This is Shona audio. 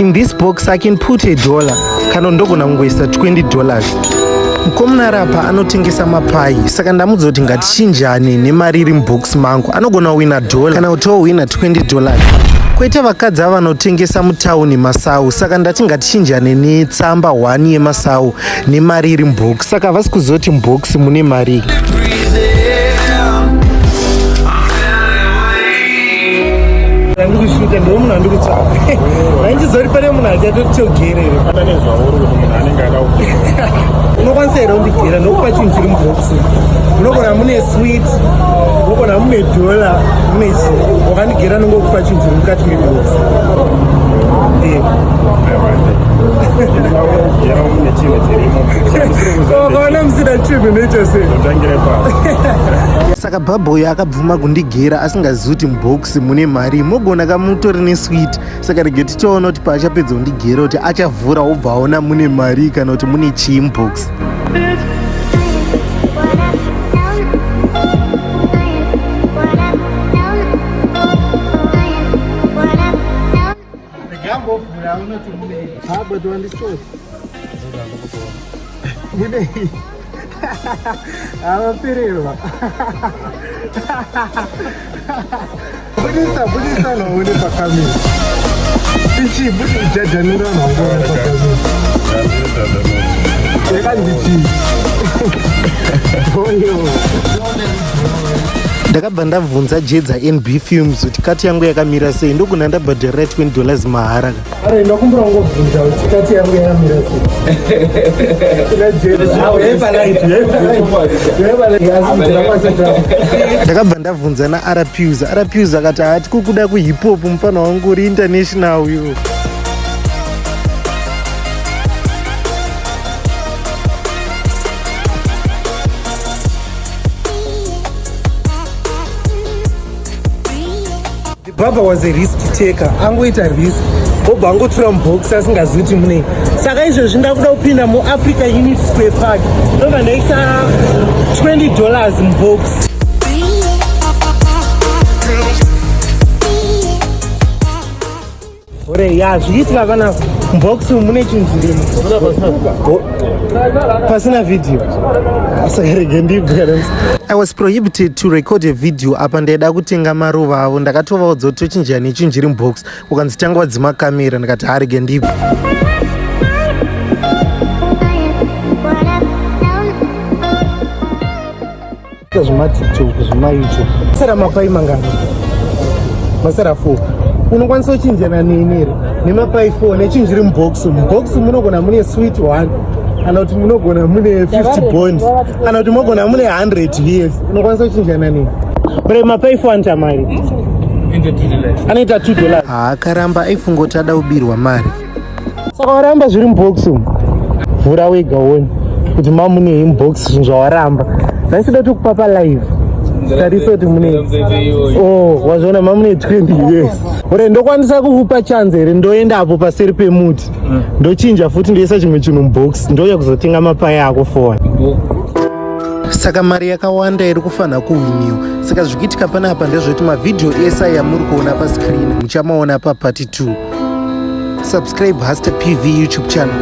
In this box I can put a dollar kana ndogona kungoisa $20. Mukomana ari apa anotengesa mapai saka ndamudza kuti ngatichinjane nemari iri mubox mangu. Anogona kuwina dollar kana kuti owina $20. Koita vakadzi ava vanotengesa mutauni masau saka ndati ngatichinjane netsamba 1 yemasau nemari iri mubox saka havasi kuziva kuti mubox mune mari. Andikushuta ndiwe munhu andikutsvaka. Vaindiziva kuti pane munhu achatotogera here. Pane nezvauri kuti munhu anenge ada kugera. Unokwanisa here kundigera ndokupa chinhu chiri mubox. Munogona mune sweet, munogona mune dollar, mune chii. Wakandigera ndongokupa chinhu chiri mukati mebox. Eh. Kugera mune chinhu chirimo. Wakaona musina chinhu unoita sei? Totangire pasi. Saka bhabha uyo akabvuma kundigera asingazivi kuti mubox mune mari mogona kamutori nesweet saka rege tichaona kuti paachapedza kundigera kuti achavhura obva aona mune mari kana kuti mune chii mubox. Gambovhura unoti mune. Ah, but wandisoti. Mune. Avapererwa. Budisa, budisa naone pakamera. Ichi, budisa jajanura naone pakamera. Yakanzi chii? Oyo. Ndakabva ndabvunza Jedza NB Films kuti kati yangu yakamira sei ndokuna ndabhadharira $20 mahara ka. Are ndakumbira kungobvunza kuti kati yangu yakamira sei. Kuna Jedza. Ah, yaipa light, yaipa light. Yaipa light. Asi nzira kwachita. Ndakabva ndabvunza naRPuse. RPuse akati haati kukuda kuhip hop mufana wangu uri international uyu. The barber was a risk taker, angoita risk obva angotura mubox asingazivi kuti munei. Saka izvezvi ndakuda kupinda muAfrica Unit Square Park, ndobva ndaisa $20 mubox. Ore ya zviitika kana box mune chinhu chirimo pasina video saka rege ndibve. I was prohibited to record a video apa ndaida kutenga maruva avo ndakatovaudza kuti tochinjira nechinhu chiri mubox ukanzi tanga wadzima kamera ndikati harege ndibve. ZvemaTikTok, zvemaYouTube. Masara mapai mangani? Masara 4. Unokwanisa kuchinjana neni here nemapai 4 nechinhu chiri mubox? Mubox munogona mune sweet 1 kana kuti munogona mune 50 bonds kana kuti munogona mune 100 years. Unokwanisa kuchinjana neni? Bre mapai 4 anoita mari? Anoita $2. Haakaramba aifunga kuti ada kubirwa mari. Saka waramba zviri mubox umu. Vhura wega uone kuti mamunei mubox zvinhu zvawaramba. Ndaisida kutokupa pa live. Tarisa kuti mune. Oh, wazviona mamune 20 years. Ore ndokwanisa kukupa chance here ndoenda apo paseri pemuti. Ndochinja futi ndoisa chimwe chinhu mubox ndouya kuzotenga mapai ako 4. Saka mari yakawanda iri kufanira kuhwiniwa. Saka zvikuitika panapa ndezvekuti mavhidhiyo ese aya muri kuona pascreen muchamaona papart 2. Subscribe Hasta PV YouTube channel.